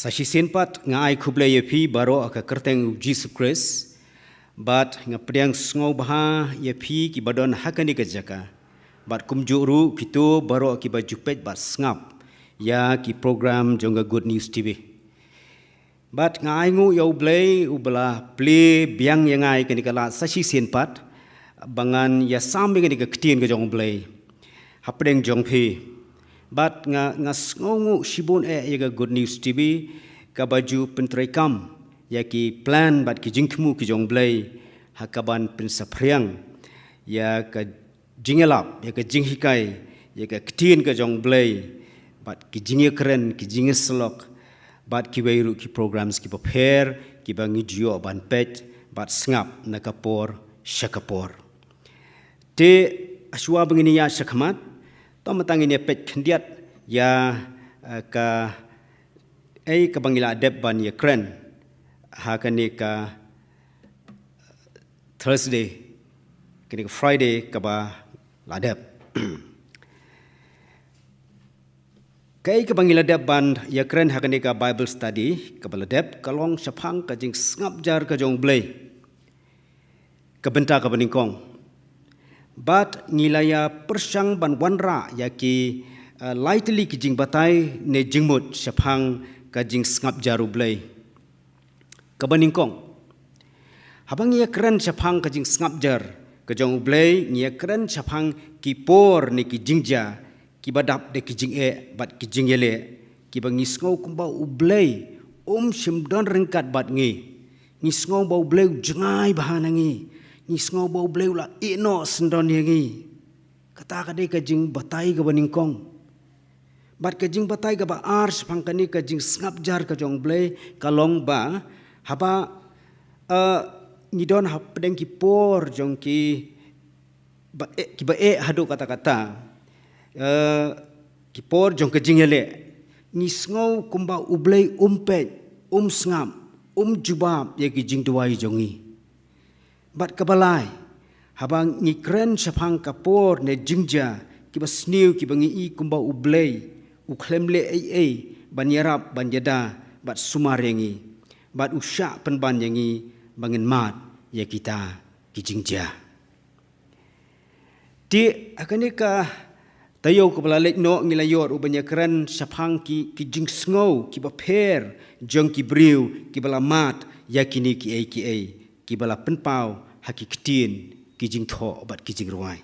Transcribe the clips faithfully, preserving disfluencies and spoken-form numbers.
Sa shisien pat nga ai khublei ïa phi baroh ha ka kyrteng u Jisu Khrist, bad nga pdiang sngewbha ïa phi kiba don ha kane ka jaka, bad kumjuh ruh kito baroh kiba ju peit bad sngap ïa ki program jong ka Good News T V. Bad nga ai nguh ïa U Blei uba la plie biang ïa nga ïa kane ka lad sa shisien pat, ba ngan ïasam ïa kane ka ktien ka jong U Blei hapdeng jong phi. Bad nga, nga sngewnguh shibun eh ïa ka Good News T V, kaba ju pyntreikam ïa ki plan bad ki jingthmu ki jong U Blei, ha kaban pynsaphriang ïa ka jingïalap, ïa ka jinghikai, ïa ka ktien ka jong U Blei, bad ki jingïakren, ki jingïasyllok, bad kiwei ruh ki programs kiba pher, kiba ngi ju ïoh ban peit bad sngap na ka por sha ka por. Te, shuwa ba ngin ïa shakhmat, to mynta ngin ïa peit khyndiat ïa, eh, kaei kaba ngi la dep ban ïakren ha kane ka Thursday, kane ka Friday kaba la dep. Kaei kaba ngi la dep ban ïakren ha kane ka Bible study kaba la dep ka long shaphang ka jingsngap jar ka jong U Blei. Ka bynta kaba nyngkong. Bad ngi la ïa pyrshang ban wanrah ïa ki, eh, lai tylli ki jingbatai ne jingmut shaphang ka jingsngap jar U Blei. Kaba nyngkong. Haba ngi ïakren shaphang ka jingsngap jar ka jong U Blei, ngi ïakren shaphang ki por ne ki jingjia kiba dap da ki jingeh bad ki jingïaleh, kiba ngi sngew kumba U Blei um shym don ryngkat bad ngi. Ngi sngew ba U Blei u jngai bha na ngi. Ngi sngew ba U Blei u la ïehnoh syndon ïa ngi. Kata ka dei ka jingbatai kaba nyngkong. Bad ka jingbatai kaba ar shaphang kane ka jingsngap jar ka jong U Blei ka long ba, haba, eh, ngi don hapdeng ki por jong ki ba eh, kiba eh haduh katta katta, eh, ki por jong ka jingïaleh, ngi sngew kumba U Blei um peit, um sngap, um jubab ïa ki jingduwai jong ngi. Bad kaba lai, haba ngi kren shaphang ka por ne jingjia kiba sniew kiba ngi i kumba U Blei u khlem leh ei ei ban ïarap, ban ïada bad sumar ïa ngi, bad u shah pynban ïa ngi ba ngin mad ïa kita ki jingjia. Te ha kane ka taïew kaba la leit noh ngi la ïoh ruh ban ïakren shaphang ki, ki jingsngew kiba pher jong ki briew kiba la mad ïa kine kiei kiei kiba la pynpaw ha ki ktien, ki jingthoh bad ki jingrwai.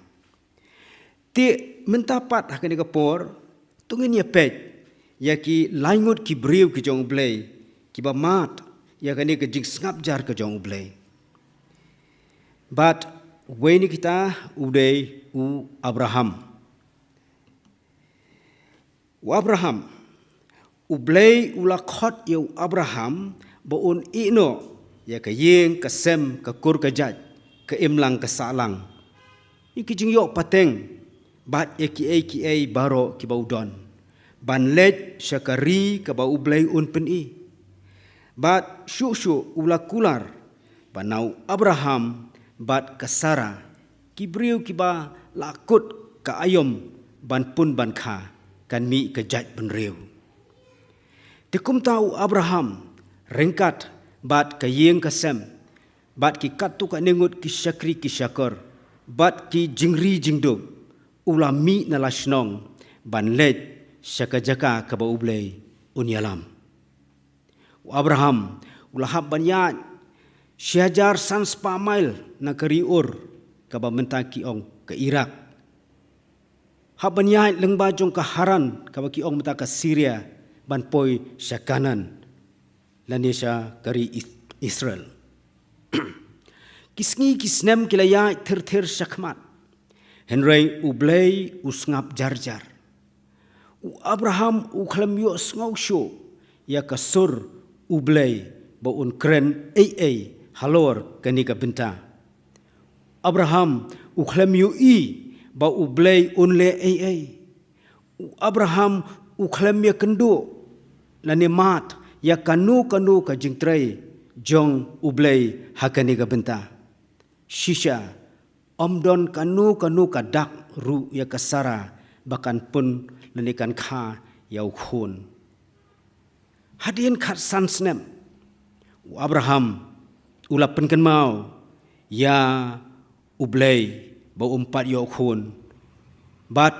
Te mynta pat ha kane ka por, to ngin ïa peit ïa ki lai ngut ki briew ki jong U Blei kiba mad ïa kane ka jingsngap jar ka jong U Blei. Bad uwei na kita u dei u Abraham. U Abraham, U Blei u la khot ïa u Abraham ba un ïehnoh ïa ka ïing, ka sem, ka kur ka jait, ka imlang ka sahlang, ïa ki jingïoh pateng bad ïa kiei kiei baroh kiba u don, ban leit sha ka ri kaba U Blei un pyni. Bad shuh shuh u la kular ba na u Abraham bad ka Sara, ki briew kiba la kut ka aïom ban pun ban kha, kan mih ka jaitbynriew. Te kumta u Abraham, ryngkat bad ka ïing ka sem, bad ki katto katne ngut ki shakri ki shakor, bad ki jingri jingdup, u la mih na la shnong ban leit sha ka jaka kaba U Blei un ïalam. U Abraham u la hap ban ïaid shi hajar san spah mail na ka ri Ur, kaba mynta ki ong ka Iraq. Hap ban ïaid lyngba jong ka Haran, kaba ki ong mynta ka Syria, ban poi sha Kanaan, lane sha ka ri Is-, Israel. Ki sngi ki snem ki la ïaid thir thir shakhmat. Hynrei U Blei u sngap jar jar. U Abraham u khlem ïohsngew shuh ïa ka sur U Blei ba un kren ei ei halor kane ka bynta. Abraham u khlem ïohi ba U Blei un leh ei ei. U Abraham u khlem ïakynduh lane mad ïa kano kano ka jingtrei jong U Blei ha kane ka bynta. Shisha, ym don kano kano ka dak ruh ïa ka Sara ba kan pun lane kan kha ïa u khun. Hadien khatsan snem, u Abraham u la pynkynmaw ïa U Blei ba um pat ïoh khun, bad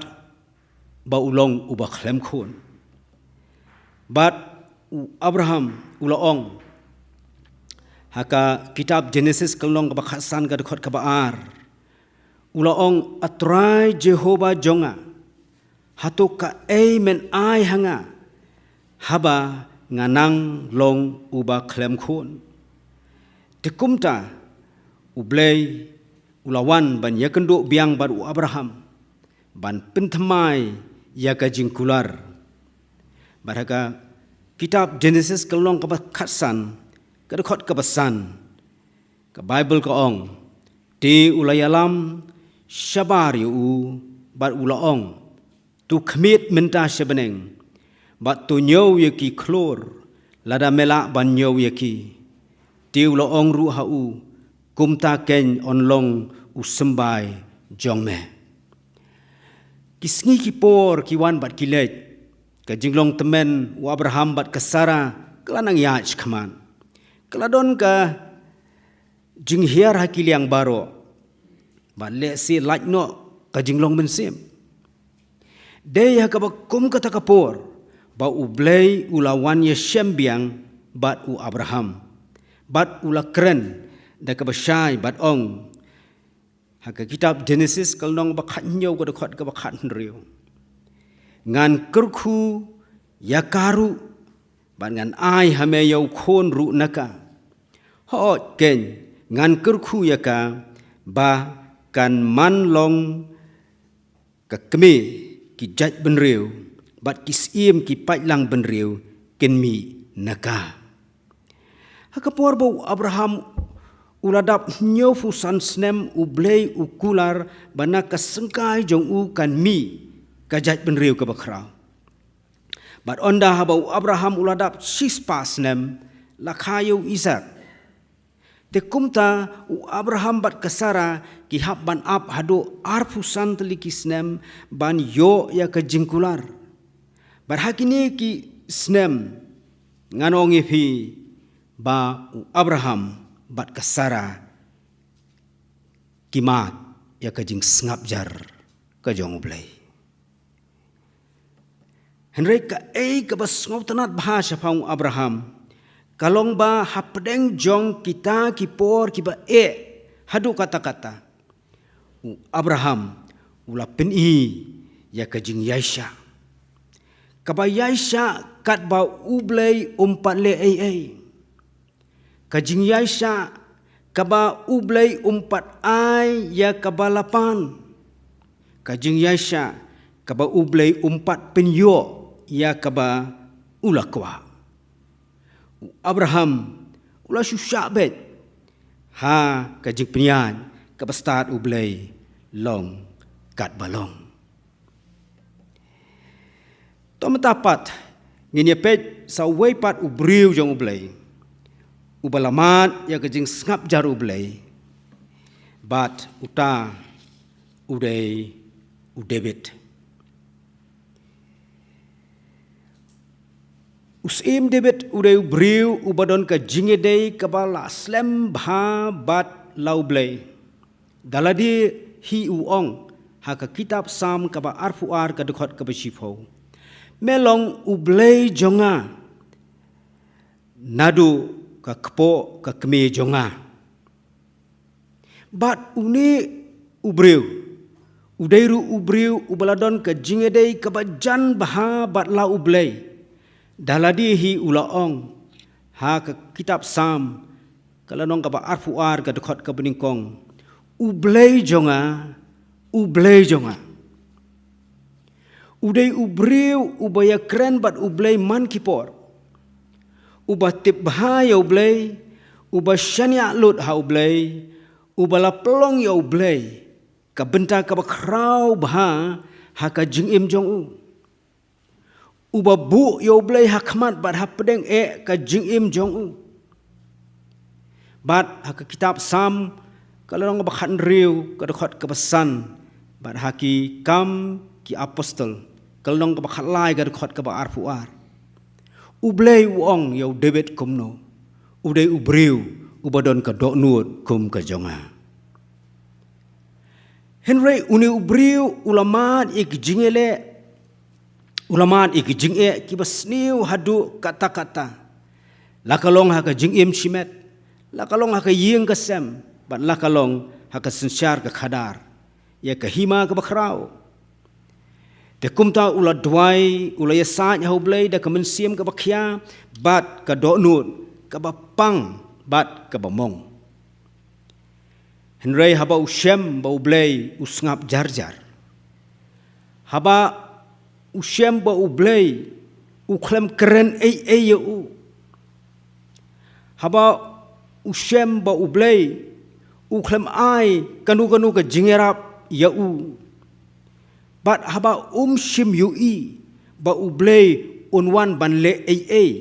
ba u long uba khlem khun. Bad u Abraham u la ong, ha ka kitab Genesis ka lynnong kaba khatsan ka dkhot kaba ar, u la ong, A Trai Jehobah jong nga, hato kaei men ai ha nga, haba nga nang long uba khlem khun? Te kumta U Blei u la wan ban ïakynduh biang bad u Abraham, ban pynthymmai ïa ka jingkular. Bad ha ka kitab Genesis ka lynnong kaba khatsan, ka dkhot kaba san, ka Baibl ka ong, te u la ïalam shabar ïa u, bad u la ong, to khmied mynta sha bneng, bad to ñiew ïa ki khlur, lada me lah ban ñiew ïa ki. Te u la ong ruh ha u, kumta keiñ yn long u symbai jong me. Ki sngi ki por ki wan bad ki leit, ka jinglong tymmen u Abraham bad ka Sara ka la nang ïaid shakhmat. Ka la don ka jinghiar ha ki liang baroh, bad lehse lait noh ka jinglong mynsiem. Dei ha kaba kum kata ka por ba U Blei u la wan ïashem biang bad u Abraham, bad u la kren da kaba shai bad ong, ha ka kitab Genesis ka lynnong ba khathynñiew ka dkhot kaba khathynriew, ngan kyrkhu ïa ka ruh, bad ngan ai ha me ïa u khun ruh na ka. Hooid keiñ, ngan kyrkhu ïa ka, ba kan man long ka kmie ki jaitbynriew, bad ki syiem ki paidlang bynriew kin mih na ka. Ha ka por ba u Abraham u la dap hynñiewphew san snem, U Blei u kular ba na ka syngkai jong u kan mih ka jaitbynriew kaba khraw. Bad ynda haba u Abraham u la dap shispah snem, la kha ïa u Isaak. Te kumta u Abraham bad ka Sara ki hap ban ap haduh arphew san tylli ki snem ban ïoh ïa ka jingkular. Bad ha kine ki snem ngan ong ïa phi ba u Abraham bad ka Sara ki mad ïa ka jingsngap jar ka jong U Blei. Hynrei kaei kaba sngewtynnat bha shaphang u Abraham ka long ba hapdeng jong kita ki por kiba eh haduh katta katta, u Abraham u la pyni ïa ka jingïaishah, kaba ïaishah katba U Blei um pat leh ei ei. Ka jingïaishah kaba U Blei um pat ai ïa kaba la pan. Ka jingïaishah kaba U Blei um pat pynïoh ïa kaba u la kwah. U Abraham u la shu shah beit ha ka jingpynïaid kaba stad U Blei long katba long. To mynta pat ngin ïa peit sa uwei pat u briew jong U Blei uba la mad ïa ka jingsngap jar U Blei, bad uta u dei u David. U Syiem David u dei u briew uba don ka jingïadei kaba la slem bha bad la U Blei. Da lade hi u ong ha ka kitab Salm kaba arphew ar ka dkhot kaba shiphew, me long U Blei jong nga naduh ka kpoh ka kmie jong nga. Bad une u briew u dei ruh u briew uba la don ka jingïadei kaba jan bha bad la U Blei. Da lade hi u la ong ha ka kitab Salm ka lynnong kaba arphew ar ka dkhot kaba nyngkong, U Blei jong nga, U Blei jong nga. U dei u briew uba ïakren bad U Blei man ki por, uba tip bha ïa U Blei, uba shaniah lut ha U Blei, uba la pynlong ïa U Blei ka bynta kaba khraw bha ha ka jingim jong u, uba buh ïa U Blei ha khmat bad hapdeng eh ka jingim jong u. Bad ha ka kitab Salm ka lynnong kaba khathynriew ka dkhot kaba san, bad ha Ki Kam ki Apostol ka lynnong kaba khatlai ka dkhot kaba arphew ar, U Blei u ong ïa u David kumno? U dei u briew uba don ka dohnud kum ka jong nga. Hynrei une u briew u la mad ïa ki jingeh leh, u la mad ïa ki jingeh kiba sniew haduh katta katta. La ka long ha ka jingim shimet, la ka long ha ka ïing ka sem, bad la ka long ha ka synshar ka khadar, ïa ka hima kaba khraw. Te kumta u la duwai, u la ïasaid ha u Blei da ka mynsiem kaba khia, bad ka dohnud kaba pang, bad kaba mong. Hynrei haba u shem ba u Blei u sngap jar jar, haba u shem ba u Blei u khlem kren ei ei ïa u, haba u shem ba u Blei u khlem ai kano kano ka jingïarap ïa u, bad haba um shym ïohi ba u Blei un wan ban leh ei ei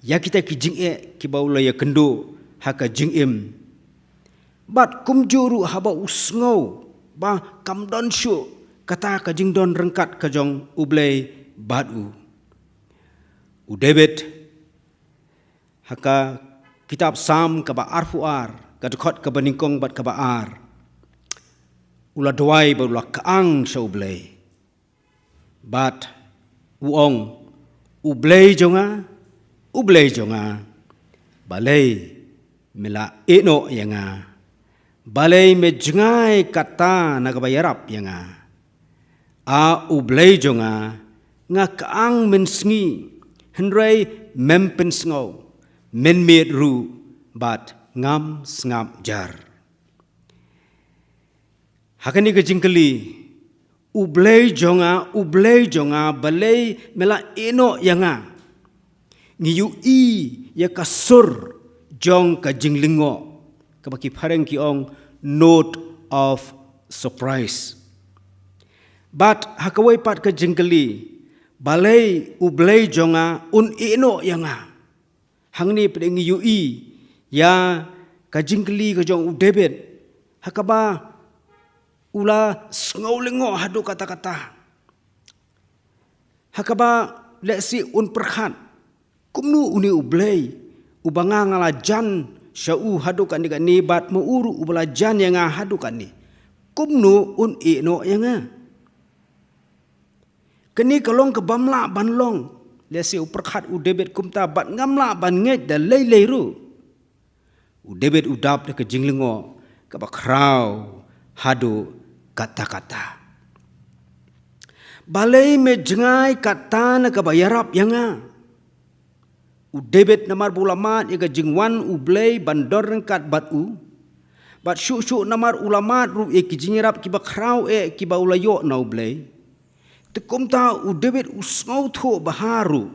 ïa kita ki jingeh kiba u la ïakynduh ha ka jingim. Bad kumjuh ruh haba u sngew ba kam don shuh kata ka jingdon ryngkat ka jong u Blei bad u. U David, ha ka kitab Salm kaba arphew ar, ka dkhot kaba nyngkong bad kaba ar, u la duwai bad u la kyang sha u Blei. Bad u ong, "U Blei jong nga, U Blei jong nga, balei me la ïehnoh ïa nga? Balei me jngai kata na kaba ïarap ïa nga? A U Blei jong nga, nga kyang mynsngi, hynrei mem pynsngew, mynmiet ruh bad ngam sngap jar." Ha kane ka jingkylli, "U Blei jong nga, U Blei jong nga, balei me la ïehnoh ïa nga?" Ngi ïohi ïa ka sur jong ka jinglyngngoh, kaba ki phareng ki ong note of surprise. Bad ha kawei pat ka jingkylli, "Balei U Blei jong nga un ïehnoh ïa nga?" Hangne pat ngi ïohi ïa ka jingkylli ka jong u David, ha kaba u la sngew lyngngoh haduh katta katta, ha kaba lehse un pyrkhat, "Kumno une U Blei uba nga nga la jan sha u haduh katne katne, bad ma u ruh uba la jan ïa nga haduh katne, kumno un ïehnoh ïa nga?" Kane ka long ka bym lah ban long. Lehse u pyrkhat u David kumta, bad ngam lah ban ngeit da lei lei ruh. U David u dap da ka jinglyngngoh kaba khraw haduh katta katta. "Balei me jngai kata na kaba ïarap ïa nga?" U David namar ba u la mad ïa ka jingwan U Blei ban don ryngkat bad u, bad shuh shuh namar u la mad ruh ïa ki jingïarap kiba khraw eh kiba u la ïoh na U Blei. Te kumta u David u sngewthuh bha ruh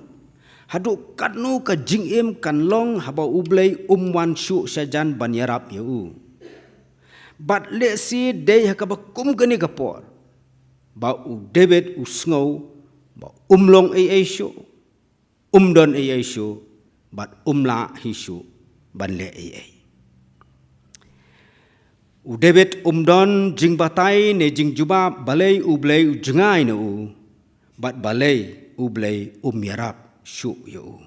haduh katno ka jingim kan long haba U Blei um wan shuh shajan ban ïarap ïa u. Bad lehse dei ha kaba kum kane ka por ba u David u sngew ba um long ei ei shuh, um don ei ei shuh, bad um lah hi shuh ban leh ei ei. U David um don jingbatai ne jingjubab balei U Blei u jngai na u, bad balei U Blei um ïarap shuh ïa u.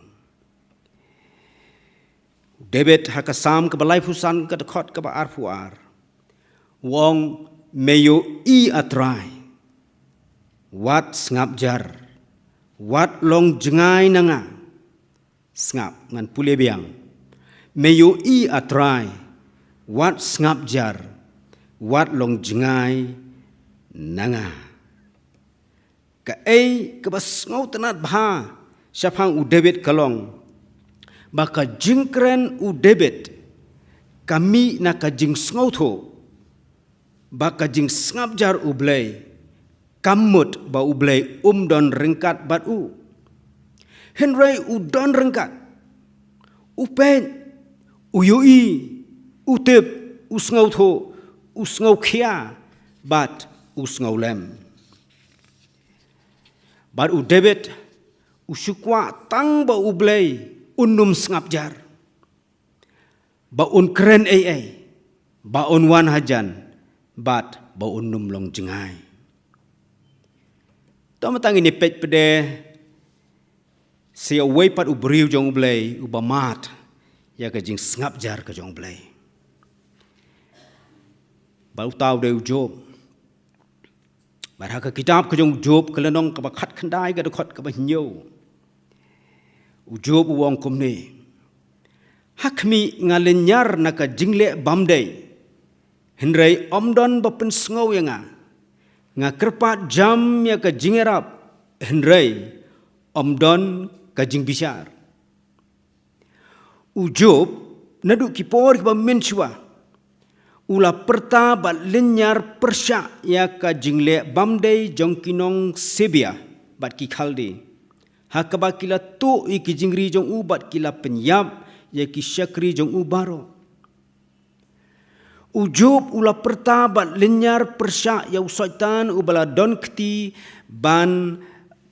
U David ha ka Salm kaba laiphew san ka dkhot kaba arphew ar, u ong, "Me ïohi, A Trai, wat sngap jar, wat long jngai na nga." Sngap, ngan pule biang. "Me ïohi, A Trai, wat sngap jar, wat long jngai na nga." Kaei kaba sngewtynnat bha shaphang u David ka long ba ka jingkren u David ka mih na ka jingsngewthuh ba ka jingsngap jar U Blei, kam mut ba U Blei um don ryngkat bad u. Hynrei u don ryngkat. U peit, u ïohi, u tip, u sngewthuh, u sngewkhia, bad u sngewlem. Bad u David u shu kwah tang ba U Blei un ym sngap jar, ba un kren ei ei, ba un wan hajan, bad ba un ym long jngai. To mynta ngin ïa peit pat de Sa ïa uwei pat u briew jong U Blei uba mad ïa ka jingsngap jar ka jong U Blei. Bad uta u dei u Job. Bad ha ka kitab ka jong u Job, ka lynnong kaba khatkhyndai, ka dkhot kaba hynñiew, u Job u ong kumne: Ha khmih, nga lynñiar na ka jingleh bymdei, hynrei ym don ba pynsngew ïa nga. Nga kyrpad jam ïa ka jingïarap, hynrei ym don ka jingbishar. U Job, naduh ki por kiba mynshuwa, u la pyrta bad lynñiar pyrshah ïa ka jingleh bymdei jong ki nong Sebia bad ki Khaldi, ha kaba ki la tuh ïa ki jingri jong u bad ki la pynïap ïa ki shakri jong u baroh. U Job u la pyrta bad lynñiar pyrshah ïa u Soitan uba la don kti ban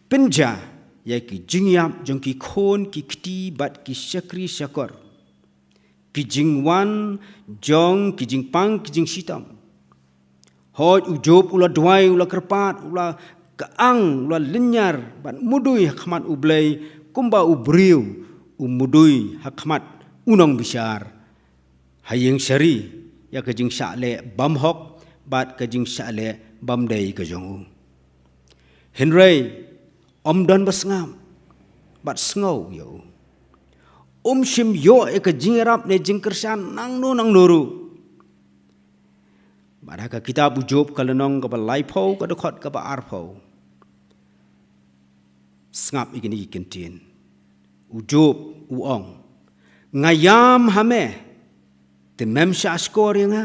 pynjah ïa ki jingïap jong ki khun ki kti bad ki shakri shakor, ki jingwan jong ki jingpang ki jingshitom. Hooid, u Job u la duwai, u la kyrpad, u la kyang, u la lynñiar bad mudui ha khmat U Blei, kumba u briew u mudui ha khmat u nongbishar, ha ïing shari, ïa ka jingshah leh bymhok bad ka jingshah leh bymdei ka jong u. Hynrei ym don ba sngap bad sngew ïa u. Um shym ïoh ïa ka jingïarap ne jingkyrshan nangno nangno ruh. Bad ha ka kitab u Job, ka lynnong kaba laiphew, ka dkhot kaba arphew, sngap ïa kine ki kyntien. U Job u ong: Nga ïam ha me, te mem shah shkor ïa nga.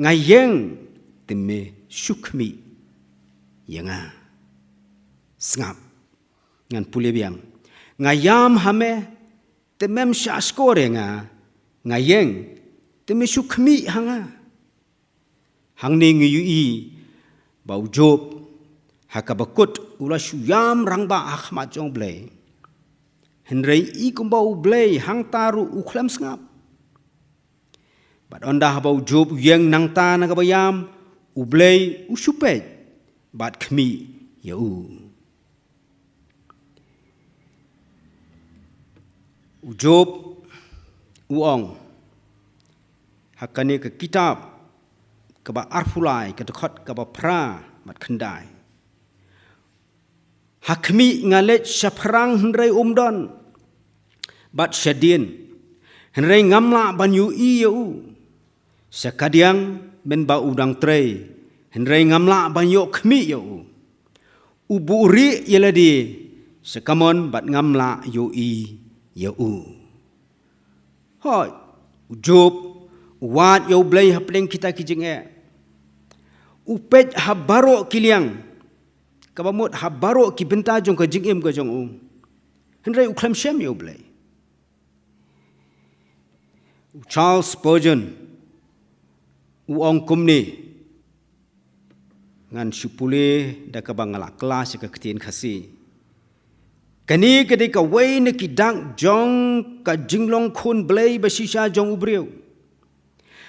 Nga ïeng, te me shu khmih ïa nga. Sngap, ngan pule biang. Nga ïam ha me, te mem shah shkor ïa nga. Nga ïeng, te me shu khmih ha nga. Hangne ngi ïohi ba u Job, ha kaba kut u la shu ïam rangbah ha khmat jong U Blei. Hynrei i kumba U Blei hangta ruh u khlem sngap. Bad ynda haba u Job u ïeng nangta na kaba ïam, U Blei u shu peit bad khmih ïa u. U Job u ong ha kane ka kitab kaba arphew lai, ka dkhot kaba phra bad khyndai: Ha khmih, nga leit shaphrang hynrei um don, bad shadien, hynrei ngam lah ban ïohi ïa u. Sha kadiang mynba u dang trei, hynrei ngam lah ban ïoh khmih ïa u. U buhrieh ïa lade sha kamon bad ngam lah ïohi ïa u. Hooid, u Job u wad ïa U Blei hapdeng kita ki jingeh. U peit ha baroh ki liang, kaba mut ha baroh ki bynta jong ka jingim ka jong u. Hynrei u khlem shem ïa U Blei. U Charles Spurgeon u ong kumne, ngan shu pule da kaba nga la kylla sha ka ktien Khasi: Kane ka dei kawei na ki dak jong ka jinglong khun Blei ba shisha jong u briew.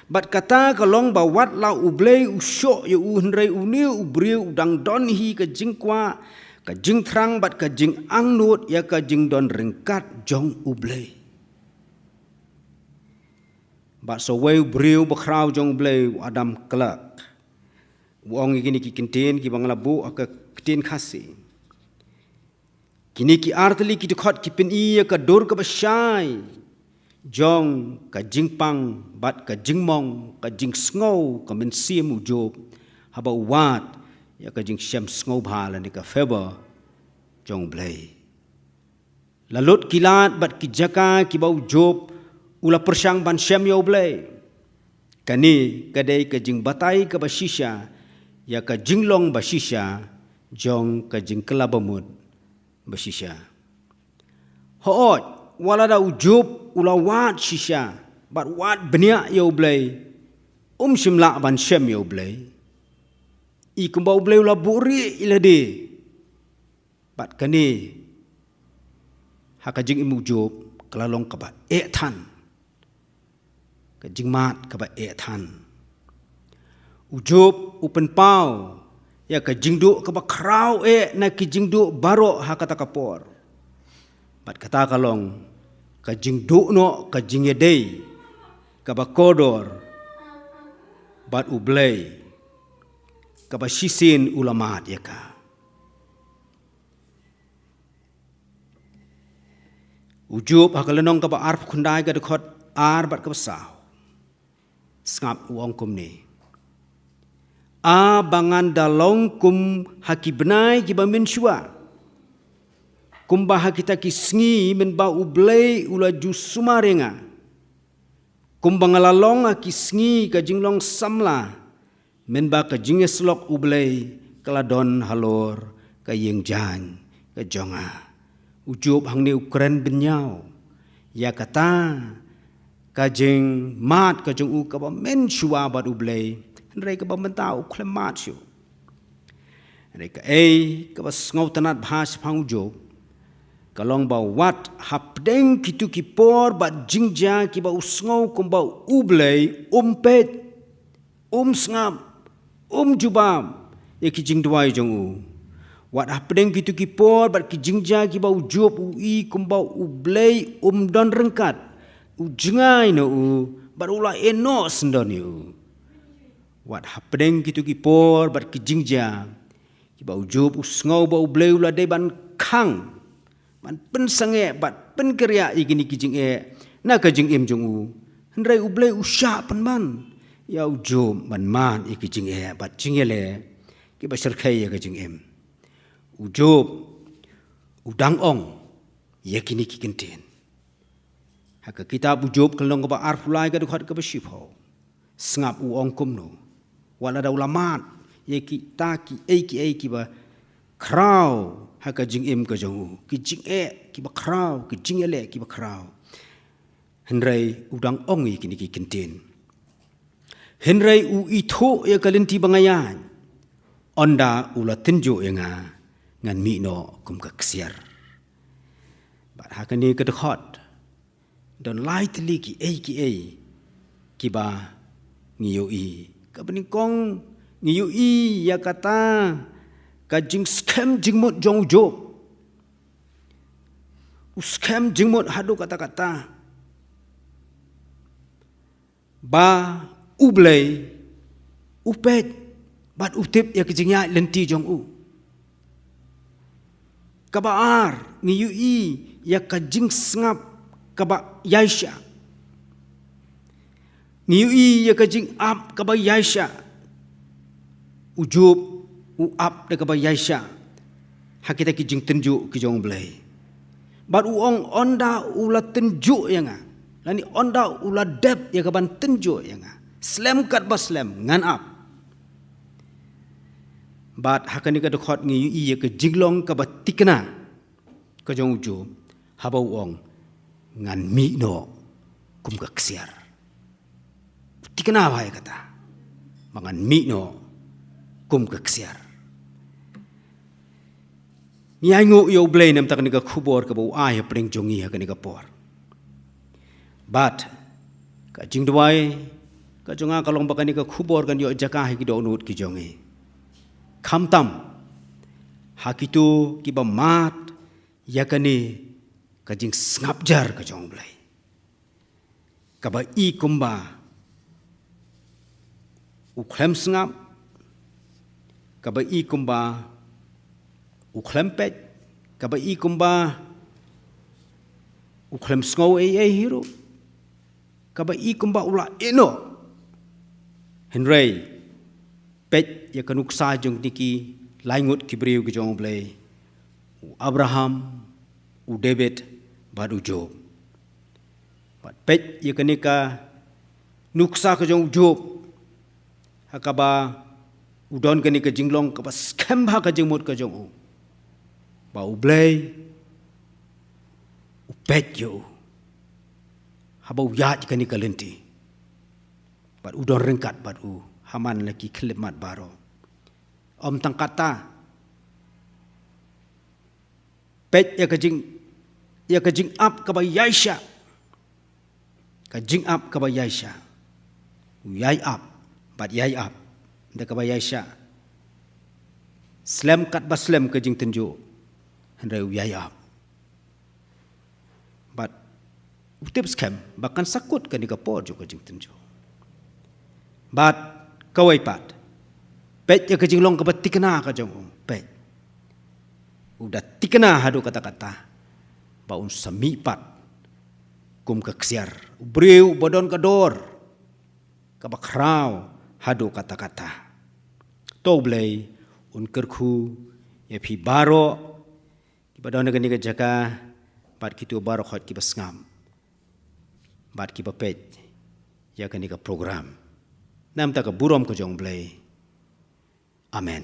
Bad kata ka long ba wat la U Blei u shoh ïa u, hynrei une u briew u dang don hi ka jingkwah, ka jingthrang bad ka jingangnud ïa ka jingdon ryngkat jong U Blei. Bad sa uwei u briew bakhraw jong U Blei, u Adam Clarke, u ong ïa kine ki kyntien kiba nga la buh ha ka ktien Khasi. Kine ki artylli ki dkhot ki pyni ïa ka dur kaba shai jong ka jingpang bad ka jingmong, ka jingsngew ka mynsiem u Job haba u wad ïa ka jingshem sngewbha lane ka favour jong U Blei. La lut ki lad bad ki jaka kiba u Job u la pyrshang ban shem ïa U Blei. Kane ka dei ka jingbatai kaba shisha ïa ka jinglong ba shisha jong ka jingkylla bamut ba shisha. Hooid, wat lada u Job u la wad shisha bad wad bniah ïa U Blei, um shym lah ban shem ïa U Blei. I kumba U Blei u la buhrieh ïa lade. Bad kane, ha ka jingim u Job, ka la long kaba eh than. Ka jingmad kaba eh than. U Job u pynpaw ïa ka jingduh kaba khraw eh na ki jingduh baroh ha kata ka por. Bad kata ka long ka jingduh noh ka jingïadei kaba kordor bad U Blei, kaba shisien u la mad ïa ka. U Job ha ka lynnong kaba arphew khyndai ka dkhot ar bad kaba saw. Sngap, u ong kumne: A ba ngan da long kum ha ki bnai kiba mynshuwa, kumba ha kita ki sngi mynba U Blei u la ju sumar ïa nga. Kumba nga la long ha ki sngi ka jinglong samla, mynba ka jingïasyllok U Blei ka la don halor ka ïing jaiñ ka jong nga. U Job hangne u kren bynñiaw ïa kata ka jingmad ka jong u kaba mynshuwa bad U Blei, hynrei kaba mynta u khlem mad shuh. Hynrei kaei kaba sngewtynnat bha shaphang u Job ka long ba wat hapdeng kito ki por bad jingjia kiba u sngew kumba U Blei um peit, um sngap, um jubab ïa ki jingduwai jong u. Wat hapdeng kito ki por bad ki jingjia kiba u Job u i kumba U Blei um don ryngkat, u jngai na u, bad u la ïehnoh syndon ïa u. Wat hapdeng kito ki por bad ki jingjia kiba u Job u sngew ba U Blei u la dei ban khang, ban pynsangeh bad pynkynriah ïa kine ki jingeh na ka jingim jong u, hynrei U Blei u shah pynban ïa u Job ban mad ïa ki jingeh bad jingïaleh kiba shyrkhei ïa ka jingim. U Job u dang ong ïa kine ki kyntien ha ka kitab u Job ka lynnong kaba arphew lai ka dkhot kaba shiphew. Sngap, u ong kumno: Wat lada u la mad ïa kita kiei kiei kiba khraw ha ka jingim ka jong u, ki jingeh kiba khraw, ki jingïaleh kiba khraw, hynrei u dang ong ïa kine ki kyntien: Hynrei u ithuh ïa ka lynti ba nga ïaid, ynda u la tynjuh ïa nga, ngan mih noh kum ka ksiar. Bad ha kane ka dkhot don lai tylli kiei kiei kiba ngi ïohi. Kaba nyngkong, ngi ïohi ïa kata ka jingskhem jingmut jong u Job. U skhem jingmut haduh katta katta ba U Blei u peit bad u tip ïa ka jingïaid lynti jong u. Kaba ar, ngi ïohi ïa ka jingsngap kaba ïaishah. Ngi ïohi ïa ka jingap kaba ïaishah. U Job u ap da kaba ïaishah ha kita ki jingtynjuh ki jong U Blei. Bad u ong, ynda u la tynjuh ïa nga, lane ynda u la dep ïa ka ban tynjuh ïa nga, slem katba slem ngan ap. Bad ha kane ka dkhot ngi ïohi ïa ka jinglong kaba thikna ka jong u Job haba u ong, ngan mih noh kum ka ksiar. Thikna bha ïa kata, ba ngan mih noh kum ka ksiar. Ngi ainguh ïa U Blei namar kane ka khubor kaba u ai hapdeng jong ngi ha kane ka por. Bad ka jingduwai ka jong nga ka long ba kane ka khubor kan ïoh jaka ha ki dohnud ki jong ngi, khamtam ha kito kiba mad ïa kane ka jingsngap jar ka jong U Blei, kaba i kumba u khlem sngap, kaba i kumba u khlem peit, kaba i kumba u khlem sngew ei ei hi ruh, kaba i kumba u la ïehnoh. Hynrei peit ïa ka nuksa jong kine ki lai ngut ki briew ki jong U Blei: u Abraham, u David, bad u Job. Bad peit ïa kane ka nuksa ka jong u Job, ha kaba u don kane ka jinglong kaba skhem ha ka jingmut ka jong u ba U Blei u peit ïa u haba u ïaid kane ka lynti. Bad u don ryngkat bad u ha man la ki khyllipmat baroh. Ym tang kata, peit ïa ka jing, ïa ka jingap kaba ïaishah. Ka jingap kaba ïaishah. U ïai ap bad ïai ap da kaba ïaishah. Slem katba slem ka jingtynjuh, hynrei u ïai ap. u tip skhem ba kan sa kut kane ka por jong ka jingtynjuh. Bad kawei pat, peit ïa ka jinglong kaba thikna ka jong u, peit. U da thikna haduh katta katta ba un sa mih pat kum ka ksiar, u briew ba don ka dor kaba khraw haduh katta katta. To U Blei un kyrkhu ïa phi baroh kiba don ha kane ka jaka, bad kito baroh khoit kiba sngap, bad kiba peit ïa kane ka program. Namar ka burom ka jong U Blei. Amen.